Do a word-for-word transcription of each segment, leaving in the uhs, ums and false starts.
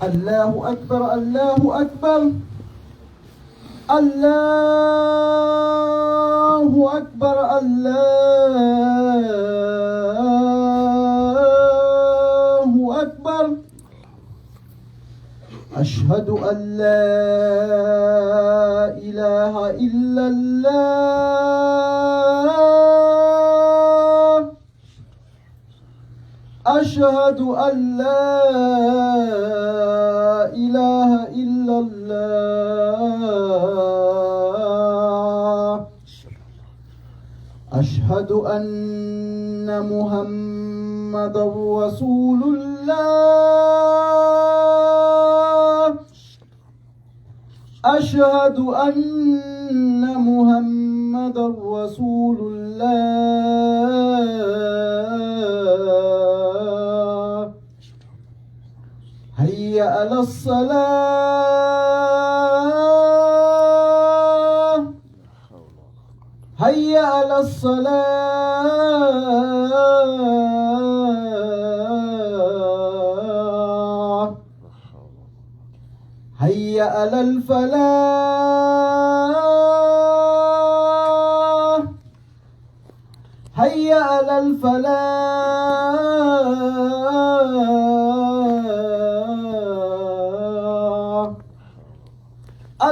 الله أكبر، الله أكبر. الله أكبر، الله أكبر. أشهد أن لا إله إلا الله. أشهد أن لا إله إلا الله. أشهد أن محمدا رسول الله. أشهد أن محمدا رسول الله. حي على الصلاة. حي على الصلاة. حي على الفلاح. حي على الفلاح.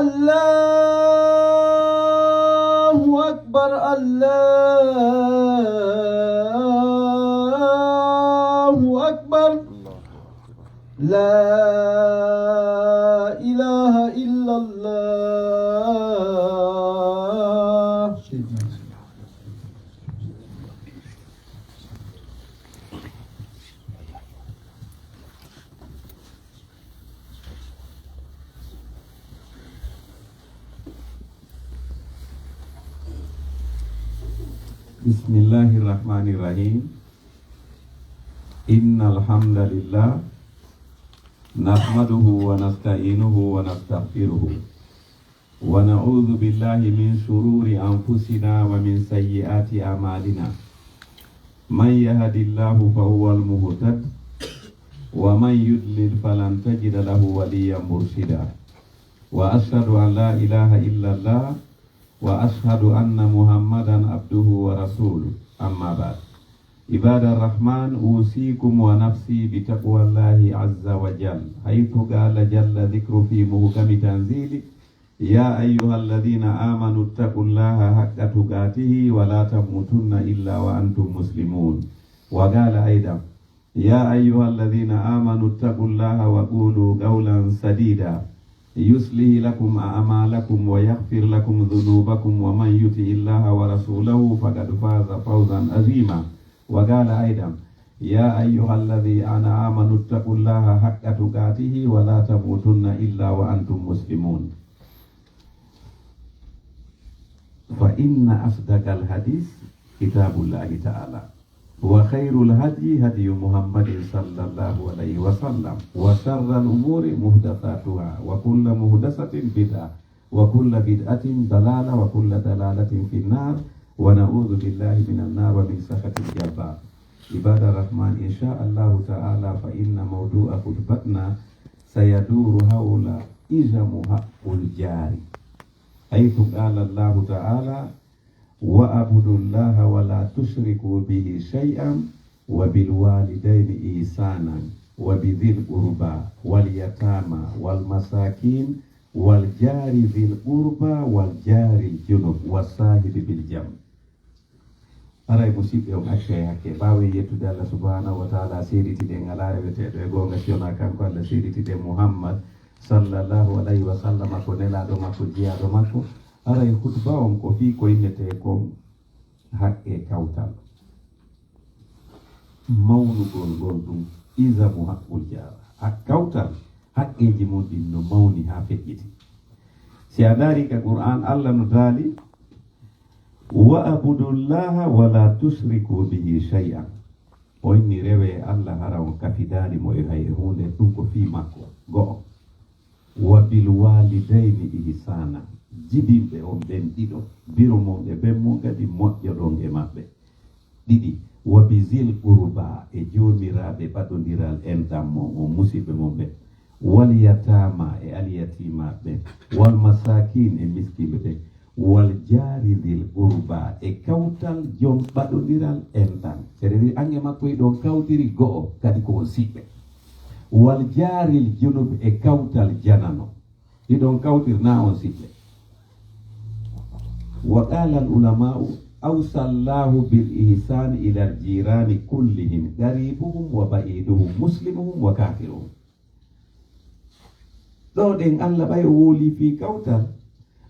الله أكبر، الله أكبر. لا إله إلا الله. بسم الله الرحمن الرحيم. إن الحمد لله نحمده ونستعينه ونستغفره، ونعوذ بالله من شرور أنفسنا ومن سيئات أعمالنا. من يهد الله فهو المهتد، ومن يضلل فلن تجد له وليا مرشدا. وأشهد أن لا إله إلا الله، وأشهد أن محمدا عبده ورسوله. أما بعد. عباد الرحمن، أوصيكم ونفسي بتقوى الله عز وجل، حيث قال جل ذكره في محكم تنزيله: يا أيها الذين آمنوا اتقوا الله حق تقاته ولا تموتن إلا وأنتم مسلمون. وقال أيضا: يا أيها الذين آمنوا اتقوا الله وقولوا قولا سديدا يصلح لكم أعمالكم ويغفر لكم ذنوبكم ومن يطع الله ورسوله فقد فاز فوزا عظيما. وقال أيضا: يا أيها الذين آمنوا اتقوا الله حق تقاته ولا تموتن إلا وأنتم مسلمون. فإن أصدق الحديث كتاب الله تعالى، وخير الهدي هدي محمد صلى الله عليه وسلم، وشر الأمور محدثاتها، وكل محدثة بدعة، وكل بدعة ضلالة، وكل ضلالة في النار، ونعوذ بالله من النار ومن سخط الجبار. عباد الرحمن، إن شاء الله تعالى فإن موضوع خطبتنا سيدور حول إزم حق الجار، حيث قال الله تعالى: واعبدوا الله ولا تشركوا به شيئا وبالوالدين إحسانا وبذي القربى واليتامى والمساكين والجار ذي القربى والجار الجنب والصاحب بالجنب. Aray musiɓɓe on accay hakke, ɓaawo en yettude Allah subhanahu wa ta'ala, seeditiɗen alaa reweteeɗo e goonga si wonaa kanko Allah, seeditiɗen Muhammad sallallahu alayhi wa sallam ko nelaaɗo makko, jiyaaɗo makko. Aray khutba on ko fii ko innetee kon haqqe kawtal. Mawnugol ngol ɗum, izamu haqqul jaara. Hak-, kawtal, haqqeeji mun ɗin no mawni haa feƴƴiti. Si a ndaari ka Qur'aan, Allah no daali: "Wa abudullaha wa la tushriku bihi shay'an." O inni, rewee Allah, hara on kafidaali mo e hay e huunde, ɗum ko fii makko. Go'o. "Wa bil walidayni ihsana." Jibinɓe on ɓen ɗiɗo, biro mon e ben mun kadi moƴƴoɗon e maɓɓe. Ɗiɗi, "wa bi zil qurba", e joomiraaɓe ɓaɗondiral enɗan mon on, musiɓɓe mon ɓen. واليتامى e alyatimaaɓe ɓen, والمساكين e miskiinɓe ɓen, والجار ذي القربى e kawtal jom ɓaɗondiral enɗan. Seɗen an e makko hiɗon kawtiri go'o, kadi ko on siɓɓe. والجار الجنب e kawtal janano. Hiɗon kawtir naa on siɓɓe. وقال العلماء: أوصى الله بالإحسان إلى الجيران كلهم، قريبهم وبعيدهم، مسلمهم وكافرهم. Ɗoo ɗen, Alla ɓay o woolii fii kawtal,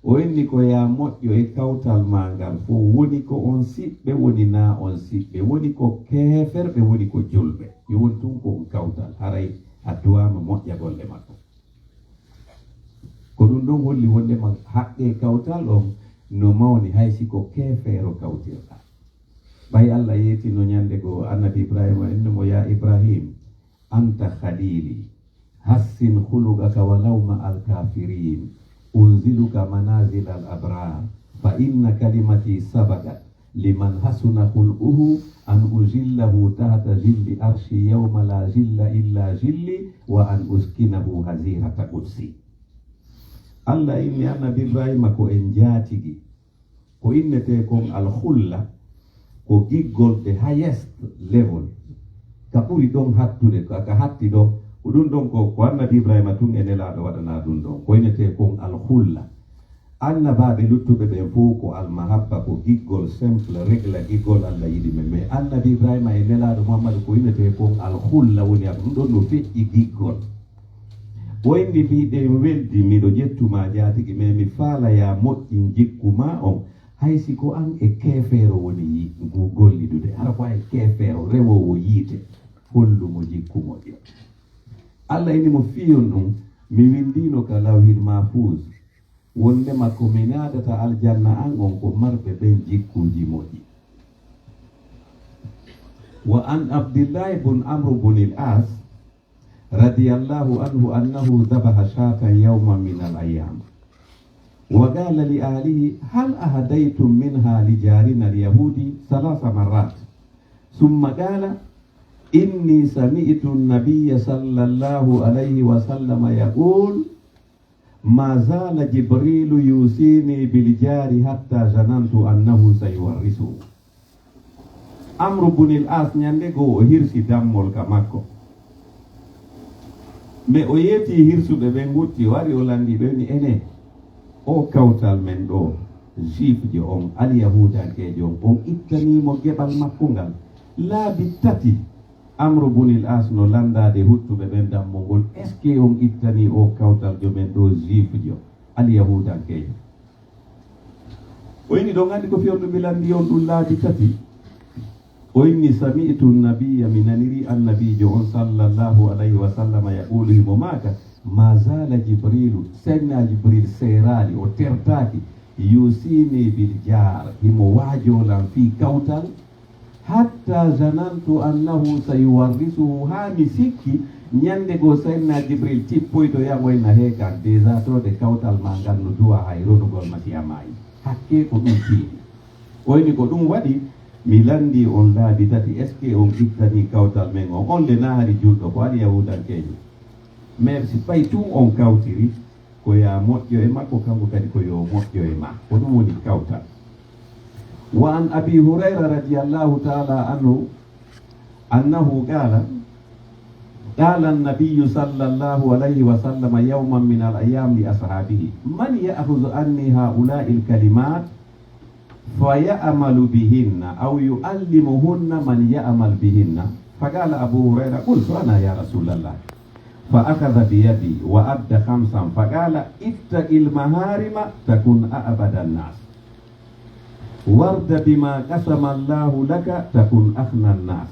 o inni ko yaa moƴƴo e kawtal maa ngal fow, woni ko on siɓɓe, woni naa on siɓɓe, woni ko keeferɓe, woni ko julɓe. Yo won tun ko on kawtal, haray a duwaama moƴƴagol e makko. Ko ɗun ɗon holli wonndema haqqee kawtal on no mawni, hay si ko keefeero kawtirɗaa. Ɓay Alla yeetino ɲannde goo Annabi Ibraahiima, inni mo: يا إبراهيم أنت خليلي، حسن خلقك ولو مع الكافرين، أنزلك منازل الأبرار، فإن كلمتي سبقت لمن حسن خلقه أن أظله تحت ظل عرشي يوم لا ظل إلا ظلي وأن أسكنه حظيرة قدسي. Alla inni Annabi Ibraahiima ko en njaatigi. Ko innetee kon al-khulla, ko giggol, the highest level. Ka ɓuri ɗon hattude, ka, ka hatti ɗon. Ko ɗun ɗon ko, ko Annabi Ibraahiima tun e Nelaaɗo waɗanaa ɗun ɗon. Ko innetee kon al-khulla. Annabaaɓe luttuɓe ɓen fow ko al-mahabba, ko giggol simple, regla giggol Alla yiɗi men. Mais Annabi Ibraahiima e Nelaaɗo Muhammadu ko innetee kon al-khulla woni hakkunde, ɗun ɗon no feƴƴi giggol. O inni: miɗen weldi, miɗo ƴettu maa jaatigi, mais mi faala yaa moƴƴin jikku maa on, hay si ko an e keefeero woni yi-, ngu gollidude, hara ko an e keefeero rewoowo yiite, hollu mo jikku moƴƴo. Alla inni mo fii on ɗun, mi winndiino ka Lawhil Mahfuuz, wonndema ko mi naadata aljanna an on ko marɓe ɓen jikkuuji moƴƴi. وعن عبد الله بن عمرو بن العاص رضي الله عنه أنه ذبح شاة يوما من الأيام، وقال لأهله: هل أهديتم منها لجارنا اليهودي؟ ثلاث مرات، ثم قال: إني سمعت النبي صلى الله عليه وسلم يقول: ما زال جبريل يوصيني بالجار حتى ظننت أنه سيورثه. Amru bunil As ɲande goo o hirsi dammol ka makko. Mais o yeetii hirsuɓe ɓen, hutti, o ari o lanndii ɓe, woni: Enee, oo kawtal men ɗoo, juifjo on, alyahuudankeejo on, on ittanii mo geɓal makko ngal? Laabi tati Amru bunil As no lanndaade huttuɓe ɓen dammol ngol: Est-ce que on ittanii oo kawtaljo men ɗoo, juifjo, alyahuudankeejo? O inni: Hiɗon anndi ko fii honɗun mi lanndii on ɗun laabi tati? O inni: سمعت النبي، mi nanirii Annabiijo on, صلى الله عليه وسلم، يقول، himo maaka: ما زال جبريل، Seydinaa Jibril seeraali, o tertaaki, يوصيني بالجار، himo waajoo lan fii kawtal, حتى ظننت أنه سيورثه، haa mi sikki ɲande goo Seydinaa Jibril tippoyto, wi'a mo: Inna, hee kan, déjà too de kawtal maa ngal no duwaa hay ronugol ma si a maayii. Hakkee ko ɗun tiimi. O inni: Ko ɗun waɗi mi lanndii on laabi tati, est-ce que on ittanii kawtal men on? On le naa hari julɗo, ko alyahuudankeejo. Mais si fay tun on kawtiri, ko yaa moƴƴo e makko, kanko kadi ko yo moƴƴo e maa. Ko ɗun woni kawtal. وعن أبي هريرة رضي الله تعالى عنه أنه قال: قال النبي صلى الله عليه وسلم يوما من الأيام لأصحابه: من يأخذ عني هؤلاء الكلمات فيعمل بهن أو يعلمهن من يعمل بهن؟ فقال أبو هريرة: قلت: أنا يا رسول الله. فأخذ بيدي وعد خمسا فقال: اتق المحارم تكن أعبد الناس، وارض بما قسم الله لك تكن أغنى الناس،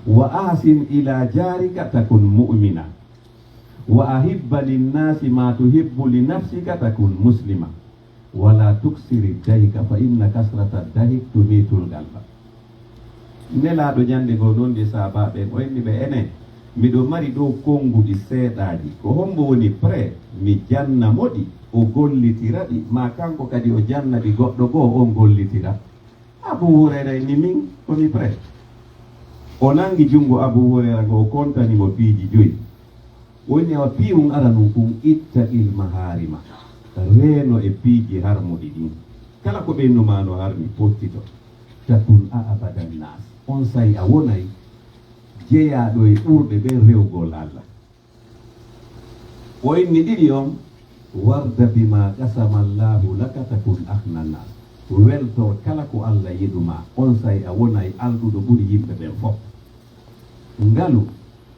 وأحسن إلى جارك تكن مؤمنا، وأحب للناس ما تحب لنفسك تكن مسلما، ولا تكثر الضحك فإن كثرة الضحك تميت القلب. Nelaaɗo ɲande goo nonɗi sahaabaaɓe ɓen, o inni ɓe: Enee, miɗo mari ɗoo konnguɗi seeɗaaji. Ko hommbo woni prêt mi janna mo ɗi, o gollitira ɗi, maa kanko kadi o janna ɗi goɗɗo goo, on gollitira? Abu Hurayra inni: Min, ko mi prêt. O nangi junngo Abu Hurayra ngo, o kontani mo piiji joyi. Woni awa piiwun aranun kun, ittaqil maharima, reeno e piiji harmuɗi ɗin. Kala ko ɓeynumaa no harmi, pottito. Takun a'bada nnaas, onsay a wonay jeyaaɗo e ɓurɓe ɓen rewugol Alla. O inni ɗiɗi on, warda bima qasama Allahu laka takun aghna nnaas, weltor kala ko Alla yeɗu maa, onsay a wonay alɗuɗo ɓuri yimɓe ɓen fow. Ngalu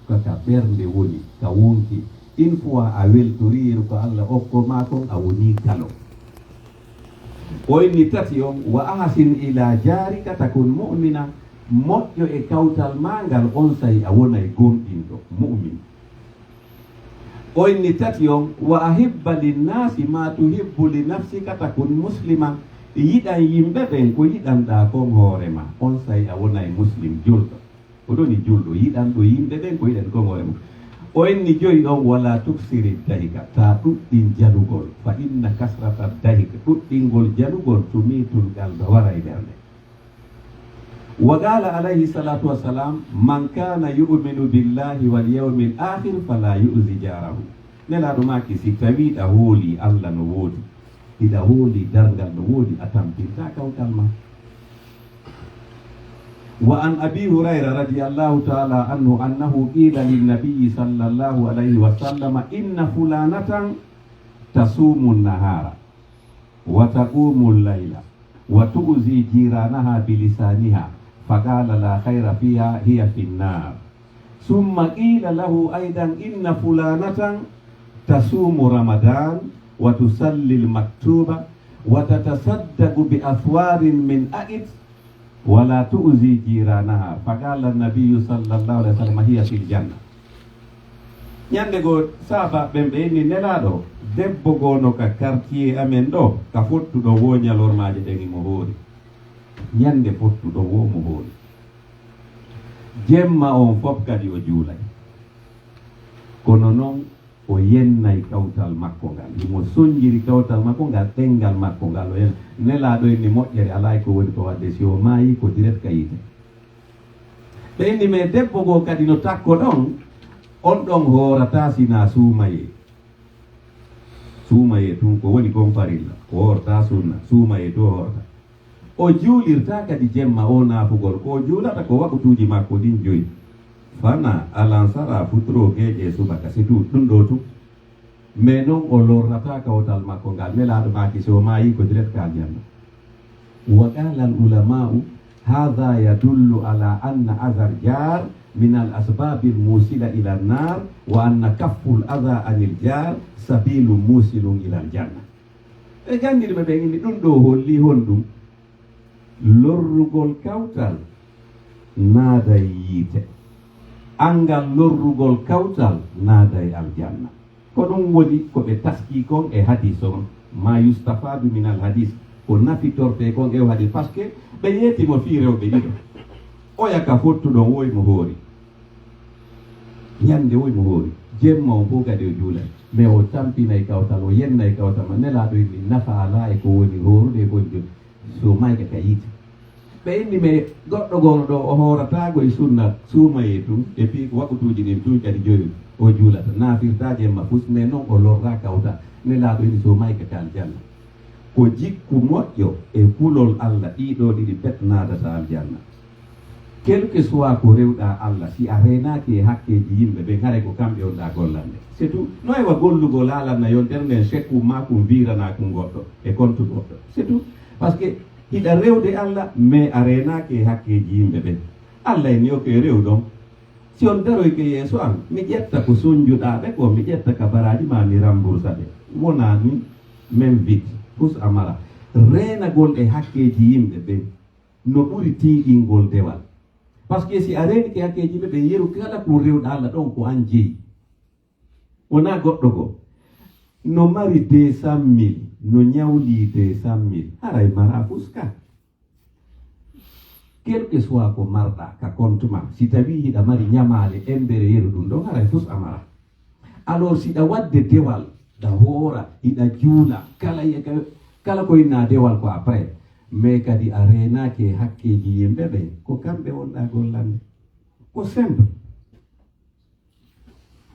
ka ka ɓernde woni, ka wonki. Une fois a weltoriino ko Alla okko maa kon, a wonii galo. O inni tati on, wa ahsin ila jaarika takun mu'mina, moƴƴo e kawtal maa ngal, onsay a wonay gomɗinɗo, mu'min. O inni tati on, wa ahibba linnaasi ma tuhibbu li nafsika takun muslima, yiɗan yimɓe ɓen ko yiɗanɗaa kon hoore maa, onsay a wonay muslim, julɗo. Ko ɗon e julɗo yiɗanɗo yimɓe ɓen ko yiɗani kon hoore mum. O inni joyi on, wala tuksiri dahika, taa ɗuɗɗin janugol, fa inna kasrata dahik, ɗuɗɗingol janugol, tumiitul qalba, waray ɓernde. Wa qala alayhi salatu wassalam, man kana yu'minu billahi wal yawmil akhir fala yu'zi jarahu. Nelaaɗo maaki, si tawii ɗa hoolii Alla no woodi, hiɗa hoolii darngal no woodi, a tampintaa kawtal maa. Wa an Abi Hurayra radiyallahu ta'ala anhu annahu qila linnabiyyi sallallahu alayhi wa sallam, inna fulanatan tasumu nahara wa taqumu layla wa tu'zi jiranaha bilisaniha, faqala la khayra fiha, hiya fi nnar. Summa qila lahu aydan inna fulanatan tasumu ramadan wa tusalli lmaktuba wa tatasaddaqu bi aswarin min aqit wala tu'zi jiranaha, faqala nabiyyu sallallahu alayhi wa sallam, hiya fil janna. Ñande goo, saabaaɓe ɓen ɓe inni Nelaaɗo, debbo goo no ka quartier amen ɗoo, ka fottuɗo woo ñalormaaje ɗen himo hoori. Ñande fottuɗo woo mo hoori. Jemma on fof kadi o juulay. Kono non, o yennay kawtal makko ngal. Himo sonjiri kawtal makko ngal, ɗenngal makko ngal. O yen-, Nelaaɗo inni moƴƴere alaa e ko woni ko waɗde, si o maayii ko direct ka yiite. Ɓe inni, mais debbo goo kadi no takko ɗon, on ɗon hoorataa sinaa suumayee. Suumayee tun, ko woni kon farilla, o hoortaa sunna, suumayee tun o hoortaa. O juulirtaa kadi jemma o naafugol, ko o juulata ko wakutuuji makko ɗin joyi. Fana, alansara, futuro, geeƴe, subaka, c'est tout, ɗun ɗoo tun. Mais non o lorrataa kawtal makko ngal, Nelaaɗo maaki si o maayii ko direct ka aljanna. Wa qala al ulama'u, hadha yadullu ala anna adha al jar min al asbab al musila ila an nar, wa anna kaffu al adha an al jar sabilun musilun ila al janna. Ɓe gandiri ɓe ɓen inni ɗun ɗoo holli honɗun? Lorrugol kawtal naaday yiite. Anngal lorrugol kawtal naaday aljanna. Ko ɗun woni ko ɓe taskii kon e hadiis on, ma yustafadu min al hadiis, ko nafitortee kon e o hadiis, parce que ɓe yeeti mo fii rewɓe ɗiɗo. Oya ka fottuɗon, woy mo hoori. Ñande woy mo hoori. Jemma on fof kadi o juulay. Mais o tampinay kawtal, o yennay kawtal, ma Nelaaɗo inni nafa alaa e ko woni hoorude e ko woni jogi. Suumayka ka yiite. Ɓe inni, mais goɗɗo goono ɗoo, o hoorataa ko e sunna suumayee tun, e fii ko wakutuuji ɗin tun kadi joyi o juulata, naafirtaa jemma fus, mais non o lorraa kawtal. Nelaaɗo inni suumayka ka aljanna. Ko jikku moƴƴo e kulol Alla, ɗii ɗoo ɗiɗi pet naadata aljanna. Quel que soit ko rewɗaa Alla, si a reenaaki e hakkeeji yimɓe ɓen, haray ko kamɓe wonɗaa gollande. C'est tout. No heɓa gollugol haalanna yontere nden, chèque mum maa kun viiranaa kun goɗɗo e compte goɗɗo. C'est tout. Parce que hiɗa rewde Alla, mais a reenaaki e hakkeeji yimɓe ɓen. Alla inni, ok, rew ɗon. Si on daroyke yeeso an, mi ƴetta ko sonjuɗaa ɓe ko, mi ƴetta ka baraaji maa, mi rambursa ɓe. Wonaa ni, même vite, fus a mara. Reenagol e hakkeeji yimɓe ɓen no ɓuri tiiɗingol dewal. Parce que si a reenike hakkeeji ɓe, ɓe yeru kala ko rewɗaa Alla ɗon ko an jeyi. Wonaa goɗɗo goo. No mari deux cent mille, no ñawlii deux cent mille, haray maraa fus ka. Quel que soit ko marɗaa ka compte maa, si tawii hiɗa mari ñamaale embere yeru ɗun ɗon, haray fus a maraa. Alors, si ɗa waɗde dewal, ɗa hoora, hiɗa juula, kala ye-, ka-, kala ko innaa dewal ko après. Mais kadi a reenaaki e hakkeeji yimɓe ɓen, ko kamɓe wonɗaa gollande. Ko simple.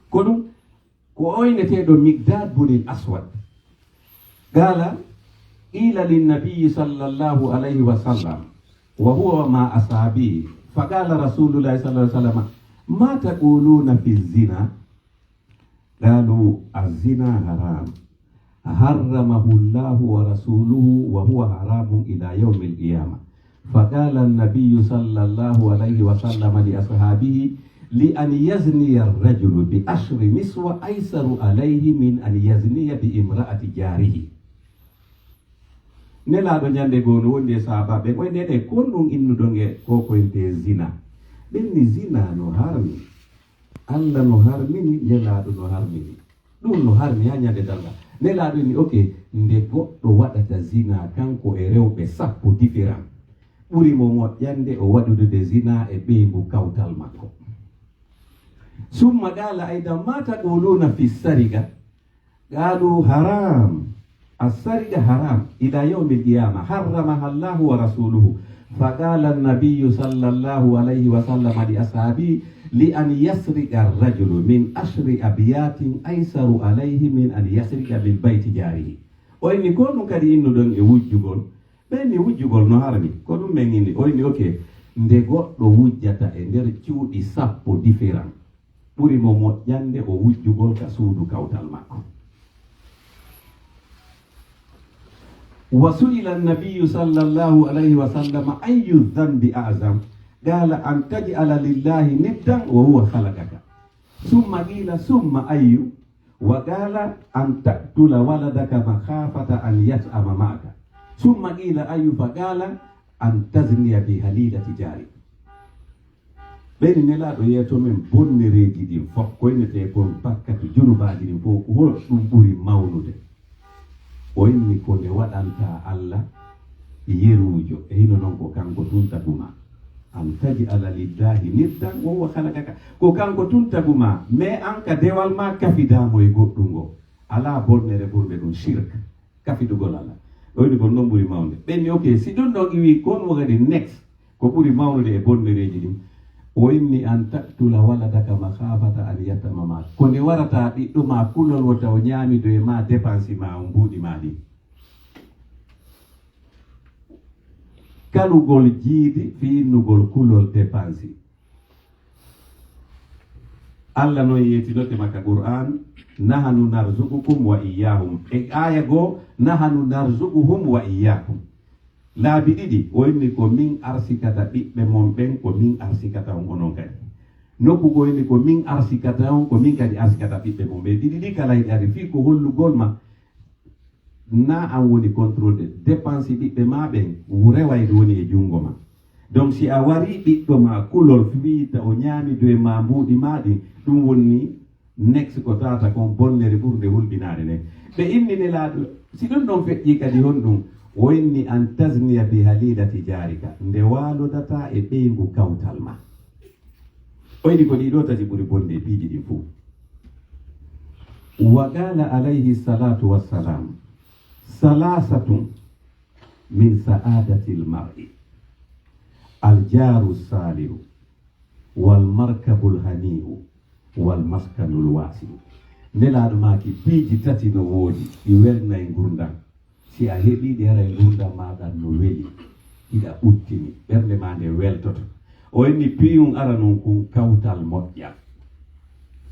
Ko ɗun, Ko oyneteeɗo Miqdaad bunil Aswad. قال: قيل للنبي صلى الله عليه وسلم وهو مع أصحابه، فقال رسول الله صلى الله عليه وسلم: ما تقولون في الزنا؟ قالوا: الزنا حرام، حرمه الله ورسوله وهو حرام إلى يوم القيامة. فقال النبي صلى الله عليه وسلم لأصحابه: لأن يزني الرجل بعشر نسوة أيسر عليه من أن يزني بامرأة جاره. Nelaaɗo ñande goo no wondi e sahaabaaɓe ɓen, o wi'i: "Nde kon ɗum innuɗon e ko koyntee zina?" Ɓen ni zina no harmi. Alla no harmini, Nelaaɗo no harmini. Ɗum no harmi haa ñande darngal. Nelaaɗo inni, ok, nde goɗɗo waɗata zina kanko e rewɓe sappo différent, ɓuri mo moƴƴande o waɗude zina e ɓeyngu kawtal makko. ثم قال أيضا: ما تقولون في السرقة؟ قالوا: حرام، السرقة حرام إلى يوم القيامة، حرمها الله ورسوله. فقال النبي صلى الله عليه وسلم لأصحابه: لأن يسرق الرجل من عشر أبيات أيسر عليه من أن يسرق من بيت جاره. O inni, ko ɗum kadi innuɗon e wujjugol? Ɓen ni wujjugol no harmi, ko ɗum men inni. O inni, ok, nde goɗɗo wujjata e nder cuuɗi sappo différent, ɓuri mo moƴƴande o wujjugol ka suudu kawtal makko. وسئل النبي صلى الله عليه وسلم: أي الذنب أعظم؟ قال: أن تجعل لله ندا وهو خلقك. ثم قيل: ثم أي؟ وقال: أن تقتل ولدك مخافة أن يطعم معك. ثم قيل: أي؟ فقال: أن تزني بحليلة جارك. Ɓeyni Nelaaɗo yeeto men bonnereeji ɗin fof, koynetee kon bakkatu junubaaji ɗin fof, ko hol ɗum ɓuri mawnude? O inni ko nde waɗantaa Alla yeruujo, e hino non ko kanko tun tagu maa. أن تجعل لله ندا وهو خلقك. Ko kanko tun tagu maa, mais an ka dewal maa kafidaa mo e goɗɗun goo. Alaa bonnere ɓurnde ɗum, shirk. Kafidugol Alla. O inni kon non ɓuri mawnde. Ɓen ni, ok, si ɗum ɗon iwii kon wakati next, ko ɓuri mawnude e bonnereeji ɗin. O inni: أن تقتل ولدك مخافة أن يطعم معك. Ko nde warataa ɓiɗɗo maa kulol wota o ñaamido e maa dépense maa on mbuuɗi maa ɗin. Kalugol jiidi fii innugol kulol dépense. Alla non yeetinoke ma ka Qur'aan: "نحن نرزقكم وإياهم." E aaya goo: "نحن نرزقهم وإياكم." Laabi ɗiɗi, o inni: "Ko min arsikata ɓiɓɓe mon ɓen, ko min arsikata on onon kadi." Nokku goo inni: "Ko min arsikata on, ko min kadi arsikata ɓiɓɓe mon ɓen." Ɗiɗi ɗi kala hiɗi ari fii ko hollugol ma na an woni contrôle de dépense ɓiɓɓe maa ɓen, rewayde woni e junngo maa. Donc, si a warii ɓiɗɗo maa kulol, fii ta o ñaamido e maa mbuuɗi maa ɗin, ɗum woni next ko tawata kon bonnere ɓurnde hulɓinaade nden. Ɓe inni Nelaaɗo, si ɗum ɗon feƴƴii kadi honɗum? O inni: "أن تزني بحليلة جارك." Nde waalodataa e ɓeyngu kawtal maa. O inni ko ɗii ɗoo tati ɓuri bonde e piiji ɗin fow. وقال عليه الصلاة والسلام: ثلاثة من سعادة المرء: الجار الصالح، والمركب الهنيء، والمسكن الواسع. Nelaaɗo maaki piiji tati no woodi, ɗi welnay ngurndan. Si a heɓii ɗi, haray ngurndan maa ɗan no weli, hiɗa ɓuttini, ɓernde maa nden weltoto. O inni piiyun aranun kun kawtal moƴƴal.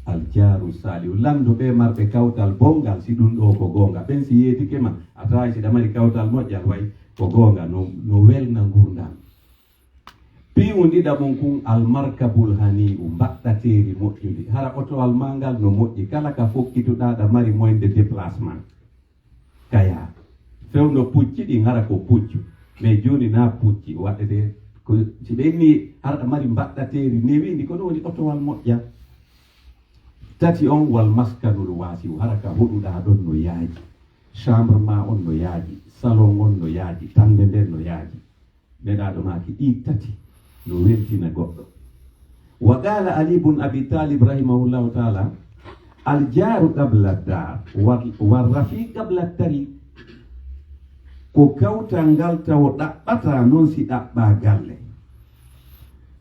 Aljaaru saalihu, lanndo ɓee marɓe kawtal bonngal, si ɗun ɗoo ko goonga. Ɓen si yeetike ma, a taway si ɗa mari kawtal moƴƴal, way ko goonga, no, no welna ngurndan. Piiyun ɗiɗaɓun kun, almarkabul hanii'u, mbaɗɗateeri moƴƴundi. Hara otowal maa ngal no moƴƴi, kala ka fokkituɗaa, ɗa mari moyen de déplacement. Kaya. Fewndo pucci ɗin, hara ko puccu. Mais jooni na pucci waɗete ko, si ɓe inni hara ɗa mari mbaɗɗateeri newiindi, ko ɗum woni otowal moƴƴa. Tati on, wal maskanul waasi'u, hara ka hoɗuɗaa ɗon no yaaji. Chambre maa on no yaaji, salon on no yaaji, tannde nden no yaaji. Nelaaɗo maaki ɗii tati no weltina goɗɗo. Wa qaala Ali bun Abi Talib rahimahullahu taala: "Al jaaru qabla daar, wa, wa rafiq qabla tariq." Ko kawtal ngal tawo ɗaɓɓataa non si ɗaɓɓaa galle.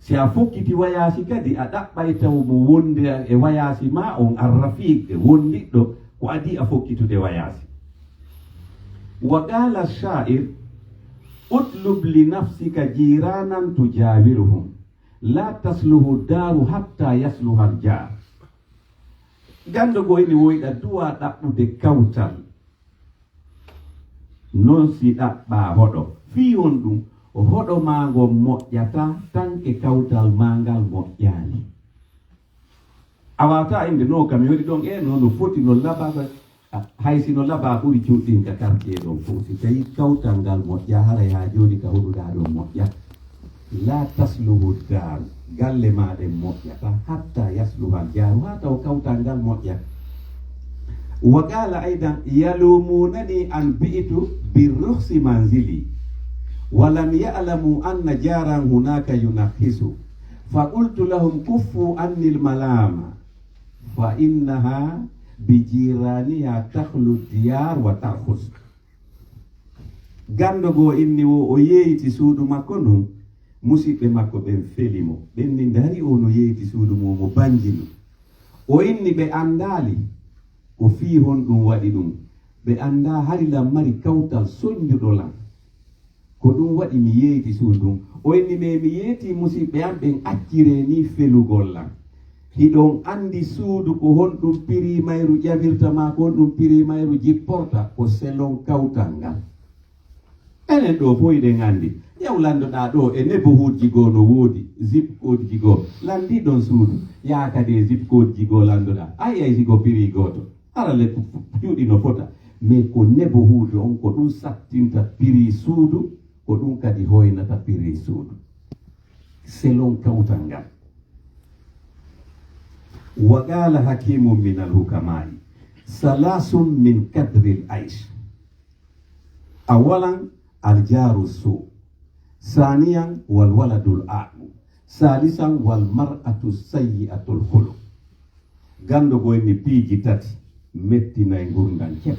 Si a fokkiti wayaasi kadi, a ɗaɓɓay taw mo wonde e wayaasi maa on, arrafiiq, wondiɗɗo, ko adii a fokkitude wayaasi. Wa qaala shaa'ir, utlub li nafsika jiiraanan tujaawiruhum, laa tasluhu daaru hattaa yasluha al jaar. Ganndo goo ene woyɗa duwaa ɗaɓɓude kawtal. Non si ɗaɓɓaa hoɗo, fii honɗun? Hoɗo maa ngon moƴƴataa tanke kawtal maa ngal moƴƴaali. A waawataa innde, "No, kam mi waɗi ɗon, e no, no foti, no labaa." Hay si no labaa ɓuri cuuɗin ka quartier ɗon fow, si tawii kawtal ngal moƴƴaa, haray haa jooni ka hoɗuɗaa ɗon moƴƴaa. Laa tasluhu daaru, galle maa ɗen moƴƴataa, hattaa yasluhal jaaru, haa taw kawtal ngal moƴƴa. Wa qaala aydan, yaluumuunanii an bi'tu birrukhsi manzilii, wa lam ya'lamuu anna jaaran hunaaka yunakhisu. Fa qultu lahum kuffuu anni l-malaama, fa innahaa bi jiiraanihaa takhlu d-diyaar wa tarkhus. Ganndo goo inni wo o yeeyti suudu makko ndun, musiɓɓe makko ɓen feli mo. Ɓen ni ndari o no yeeyti suudu mum, mo banjini. O inni ɓe anndaali ko fii honɗun waɗi ɗun. Ɓe anndaa hari lan mari kawtal sonjuɗo lan. Ko ɗun waɗi mi yeeyti suudu ndun. O inni ɓe, mi yeetii musiɓɓe an ɓen, acciree nii felugol lan. Hiɗon anndi suudu ko honɗun pirii mayru ƴawirta maa ko honɗun pirii mayru jipporta, ko selon kawtal ngal. Enen ɗoo fow hiɗen anndi. Yaw lanndoɗaa ɗoo e neighborhoodji goo no woodi, zip codeji goo. Lanndii ɗon suudu, yaa kadi e zip codeji goo lanndoɗaa. A yi'ay si ko pirii gooto. Hara le cuuɗi no fota. Mais ko neighborhood on, ko ɗun sattinta pirii suudu, ko ɗun kadi hoynata pirii suudu. Selon kawtal ngal. Wa qaala hakiimun minal hukamaa'i, salaasun min kadril aysh. Awalan, al jaaru suu. Saaniyan, wal waladul aaqu. Saalisan, wal mar'atu sayyi'atul khuluq. Ganndo goo inni piiji tati mettinay ngurndan cep.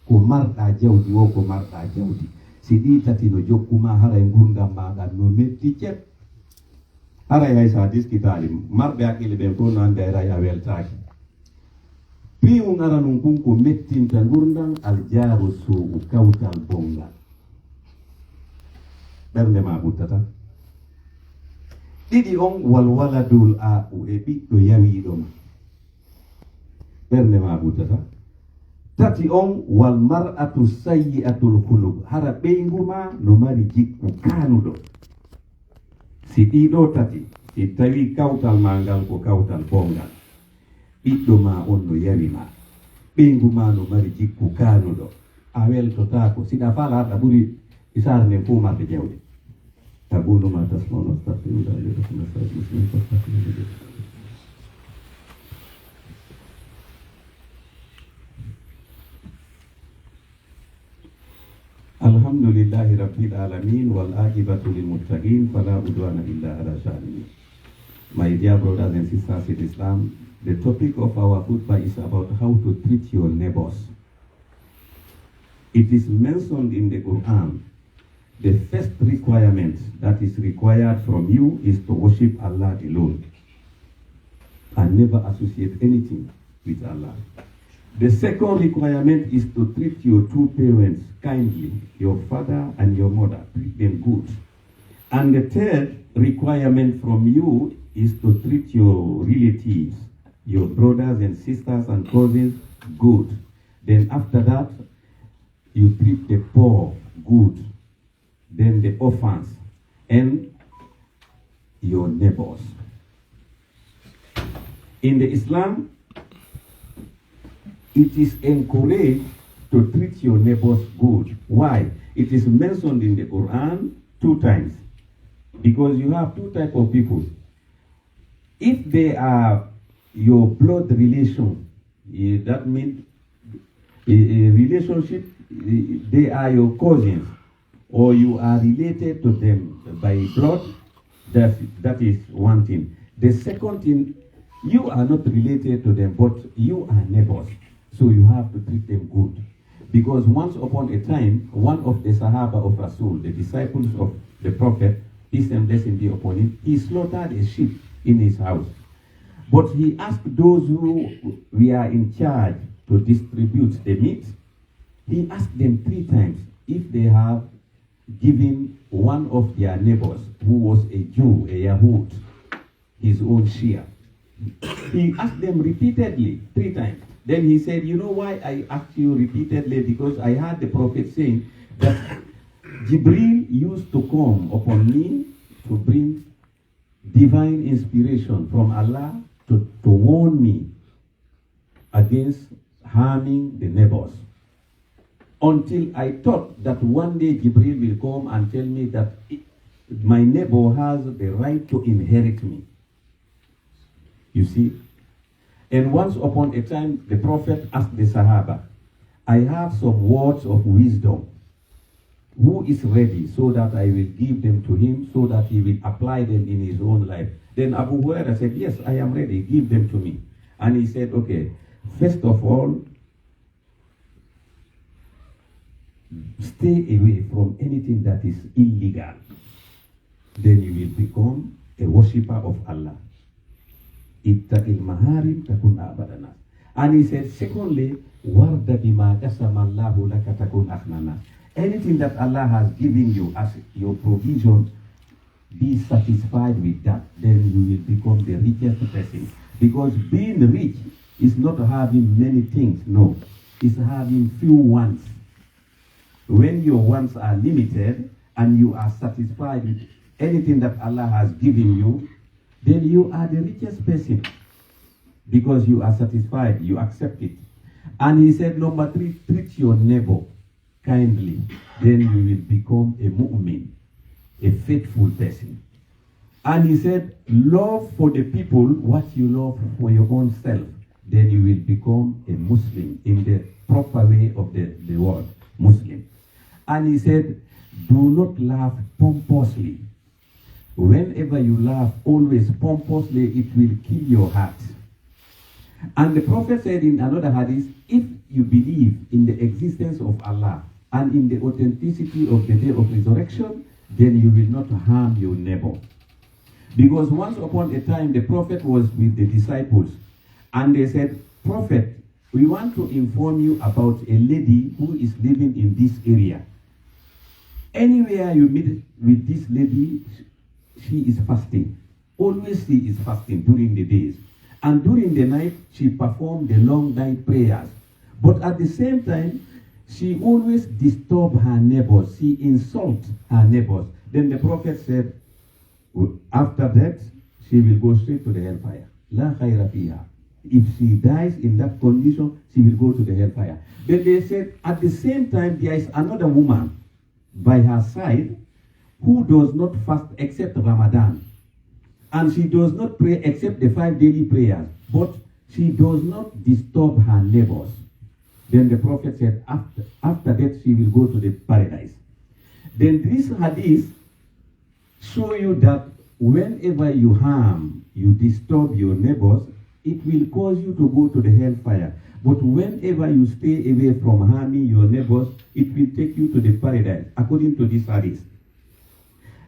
Ko marɗaa jawdi woo, ko marɗaa jawdi. Si ɗii tati no jokku maa, haray ngurndan maa ɗan no metti cep. Haray hay so a diskitaali, marɓe haqqille ɓen fow no anndi, haray a weltaaki. Piiwun aranun kun ko mettinta ngurndan, al jaaru suu, kawtal bonngal. Ɓernde maa ɓuttataa. Ɗiɗi on, wal waladul aaqu, e ɓiɗɗo yawiiɗo ma. Ɓernde maa ɓuttataa. Tati on, wal mar'atu sayyi'atul khuluq, hara ɓeyngu maa no mari jikku kaanuɗo. Si ɗii ɗoo tati, si tawii kawtal maa ngal ko kawtal bonngal, ɓiɗɗo maa on no yawi maa, ɓeyngu maa no mari jikku kaanuɗo, a weltotaako. Si ɗa faalaa, ɗa ɓuri isaare nden fow marde jawdi. أقول ما تسمعون وأستغفر الله لي ولكم ولسائر المسلمين فاستغفروه. الحمد لله رب العالمين والعاقبة للمتقين فلا عدوان إلا على الظالمين. My dear brothers and sisters in Islam, the topic of our khutbah is about how to treat your neighbors. It is mentioned in the Quran, the first requirement that is required from you is to worship Allah alone and never associate anything with Allah. The second requirement is to treat your two parents kindly, your father and your mother. Treat them good. And the third requirement from you is to treat your relatives, your brothers and sisters and cousins, good. Then after that, you treat the poor good, then the orphans and your neighbors. In the Islam, it is encouraged to treat your neighbors good. Why? It is mentioned in the Quran two times. Because you have two type of people. If they are your blood relation, eh, that means, eh, eh, relationship, eh, they are your cousins, or you are related to them by blood, that, that is one thing. The second thing, you are not related to them, but you are neighbors. So you have to treat them good. Because once upon a time, one of the Sahaba of Rasul, the disciples of the Prophet, peace and blessing be upon him, he slaughtered a sheep in his house. But he asked those who were in charge to distribute the meat, he asked them three times if they have given one of their neighbors who was a Jew, a Yahud, his own share. He asked them repeatedly, three times. Then he said, "You know why I asked you repeatedly? Because I heard the Prophet saying that Jibril used to come upon me to bring divine inspiration from Allah to, to warn me against harming the neighbors, until I thought that one day Jibril will come and tell me that i- my neighbor has the right to inherit me." You see? And once upon a time, the Prophet asked the Sahaba, "I have some words of wisdom. Who is ready so that I will give them to him so that he will apply them in his own life?" Then Abu Huraira said, "Yes, I am ready. Give them to me." And he said, "Okay, first of all, stay away from anything that is illegal. Then you will become a worshipper of Allah. اتق المحارم تكن أعبد الناس." And he said, secondly, "وارض بما قسم الله لك تكن أغنى الناس." Anything that Allah has given you as your provision, be satisfied with that. Then you will become the richest person. Because being rich is not having many things, no. It's having few wants. When your wants are limited and you are satisfied with anything that Allah has given you, then you are the richest person because you are satisfied, you accept it. And he said, number three, treat your neighbor kindly. Then you will become a mu'min, a faithful person. And he said, love for the people what you love for your own self. Then you will become a Muslim in the proper way of the, the word, Muslim. And he said, do not laugh pompously. Whenever you laugh, always pompously, it will kill your heart. And the Prophet said in another hadith, if you believe in the existence of Allah and in the authenticity of the day of resurrection, then you will not harm your neighbor. Because once upon a time, the Prophet was with the disciples, and they said, Prophet, we want to inform you about a lady who is living in this area. Anywhere you meet with this lady, she is fasting. Always she is fasting during the days. And during the night, she performed the long night prayers. But at the same time, she always disturb her neighbors. She insult her neighbors. Then the Prophet said, after that, she will go straight to the hellfire. لا خير فيها. If she dies in that condition, she will go to the hellfire. Then they said, at the same time, there is another woman by her side who does not fast except Ramadan. And she does not pray except the five daily prayers. But she does not disturb her neighbors. Then the Prophet said, after, after that, she will go to the paradise. Then this hadith show you that whenever you harm, you disturb your neighbors, it will cause you to go to the hellfire. But whenever you stay away from harming your neighbors, it will take you to the paradise, according to this hadith.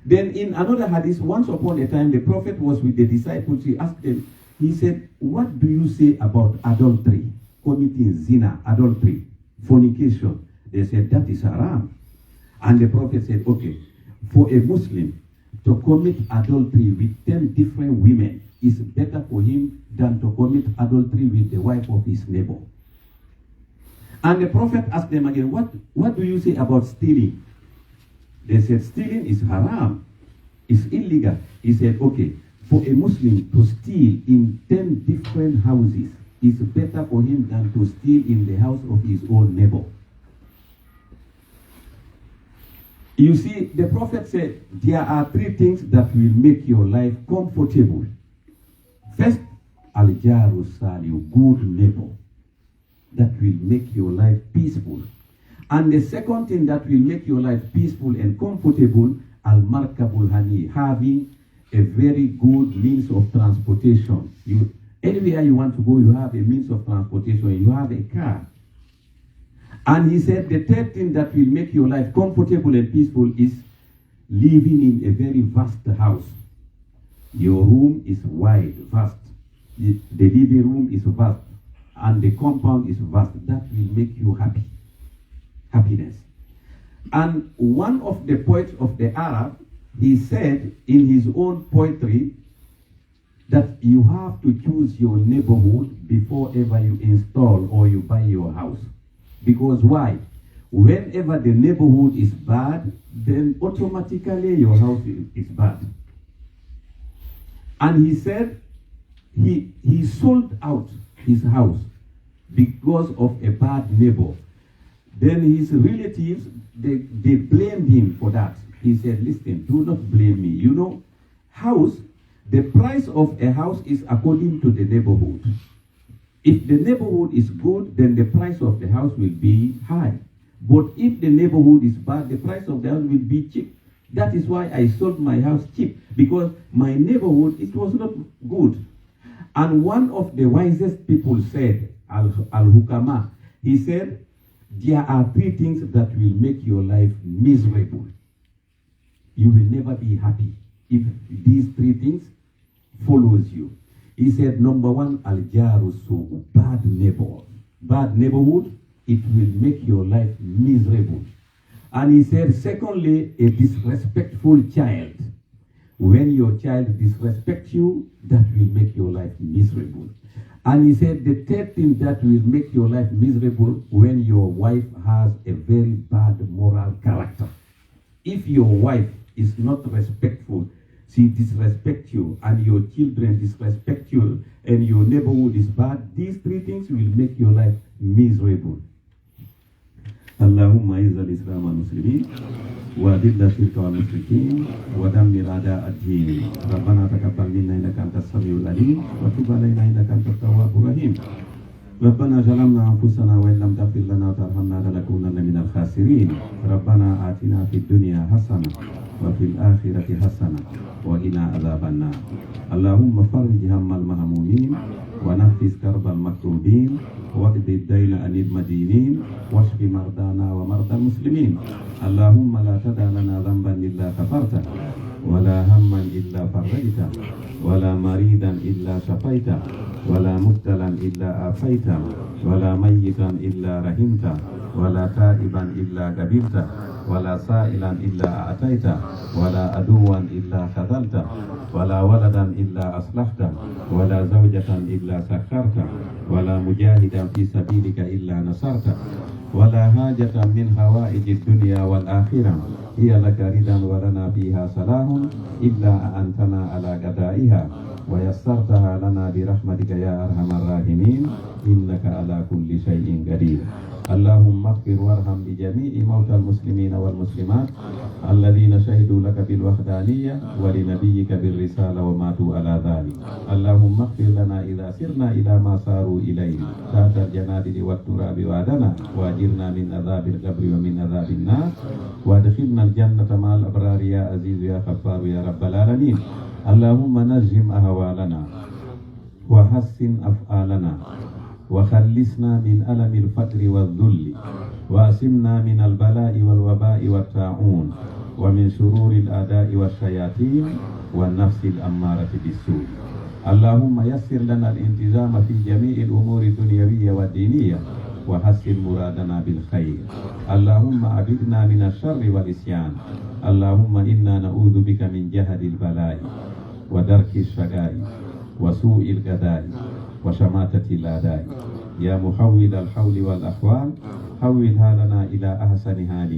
Then in another hadith, once upon a time, the Prophet was with the disciples. He asked them, he said, what do you say about adultery, committing zina, adultery, fornication? They said, that is haram. And the Prophet said, okay, for a Muslim to commit adultery with ten different women is better for him than to commit adultery with the wife of his neighbor. And the Prophet asked them again, what, what do you say about stealing? They said, stealing is haram, it's illegal. He said, okay, for a Muslim to steal in ten different houses is better for him than to steal in the house of his own neighbor. You see, the Prophet said there are three things that will make your life comfortable. First, al jaru salih, good neighbor. That will make your life peaceful. And the second thing that will make your life peaceful and comfortable, al markabul hani, having a very good means of transportation. You, anywhere you want to go, you have a means of transportation. You have a car. And he said the third thing that will make your life comfortable and peaceful is Living in a very vast house. Your room is wide, vast. The the living room is vast, and the compound is vast. That will make you happy. Happiness. And one of the poets of the Arab, he said in his own poetry, that you have to choose your neighborhood before ever you install or you buy your house. Because why? Whenever the neighborhood is bad, then automatically your house is, is bad. And he said he, he sold out his house because of a bad neighbor. Then his relatives, they, they blamed him for that. He said, "Listen, do not blame me. You know, house, the price of a house is according to the neighborhood. If the neighborhood is good, then the price of the house will be high. But if the neighborhood is bad, the price of the house will be cheap. That is why I sold my house cheap, because my neighborhood, it was not good." And one of the wisest people said, Al, Al Hukama, he said, "There are three things that will make your life miserable. You will never be happy if these three things follows you." He said, number one, al jaru su, bad neighbor. Bad neighborhood, it will make your life miserable. And he said, secondly, a disrespectful child. When your child disrespects you, that will make your life miserable. And he said, the third thing that will make your life miserable, when your wife has a very bad moral character. If your wife is not respectful, she disrespects you, and your children disrespect you, and your neighborhood is bad, these three things will make your life miserable. اللهم أعز الإسلام والمسلمين، وأذل الشرك والمشركين، ودمر أعداء الدين. ربنا تقبل منا إنك أنت السميع العليم، وتب علينا إنك أنت التواب الرحيم. ربنا ظلمنا أنفسنا وإن لم تغفر لنا وترحمنا لنكونن من الخاسرين. ربنا آتنا في الدنيا حسنة وفي الآخرة حسنة وقنا عذاب النار. اللهم فرج هم المهمومين ونفس كرب المكروبين واقض الدين عن المدينين واشف مرضانا ومرضى المسلمين. اللهم لا تدع لنا ذنبا إلا غفرته ولا هما إلا فرجته ولا مريضا إلا شفيته ولا مبتلا إلا عافيته ولا ميتا إلا رحمته ولا تائبا إلا قبلته ولا سائلا إلا أعطيته ولا عدوا إلا خذلته ولا ولدا إلا أصلحته ولا زوجة إلا سخرته ولا مجاهدا في سبيلك إلا نصرته ولا حاجة من حوائج الدنيا والآخرة هي لك رضا ولنا فيها صلاح إلا أعنتنا على قضائها ويسرتها لنا برحمتك يا أرحم الراحمين إنك على كل شيء قدير. اللهم اغفر وارحم لجميع موتى المسلمين والمسلمات الذين شهدوا لك بالوحدانية ولنبيك بالرسالة وماتوا على ذلك. اللهم اغفر لنا إذا سرنا إلى ما ساروا إليه تحت الجنادل والتراب وعدنا وأجرنا من عذاب القبر ومن عذاب النار وأدخلنا الجنة مع الأبرار يا عزيز يا غفار يا رب العالمين. اللهم نجم أحوالنا وحسن أفعالنا وخلصنا من ألم الفقر والذل وعصمنا من البلاء والوباء والطاعون ومن شرور الأعداء والشياطين والنفس الأمارة بالسوء. اللهم يسر لنا الانتظام في جميع الأمور الدنيوية والدينية وحسن مرادنا بالخير. اللهم أبدنا من الشر والعصيان. اللهم إنا نعوذ بك من جهد البلاء ودرك الشقاء وسوء القضاء وشماتة الأعداء. يا محول الحول والأحوال، حولها لنا إلى أحسن حال،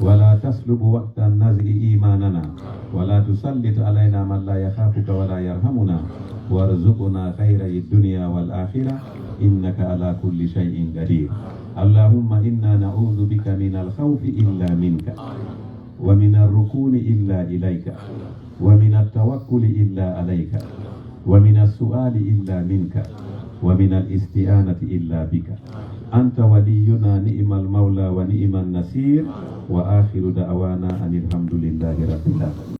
ولا تسلب وقت النزع إيماننا، ولا تسلط علينا من لا يخافك ولا يرحمنا، وارزقنا خيري الدنيا والآخرة، إنك على كل شيء قدير. اللهم إنا نعوذ بك من الخوف إلا منك، ومن الركون إلا إليك، ومن التوكل إلا عليك، ومن السؤال إلا منك، ومن الاستعانة إلا بك. أنت ولينا نعم المولى ونعم النصير، وآخر دعوانا أن الحمد لله رب العالمين.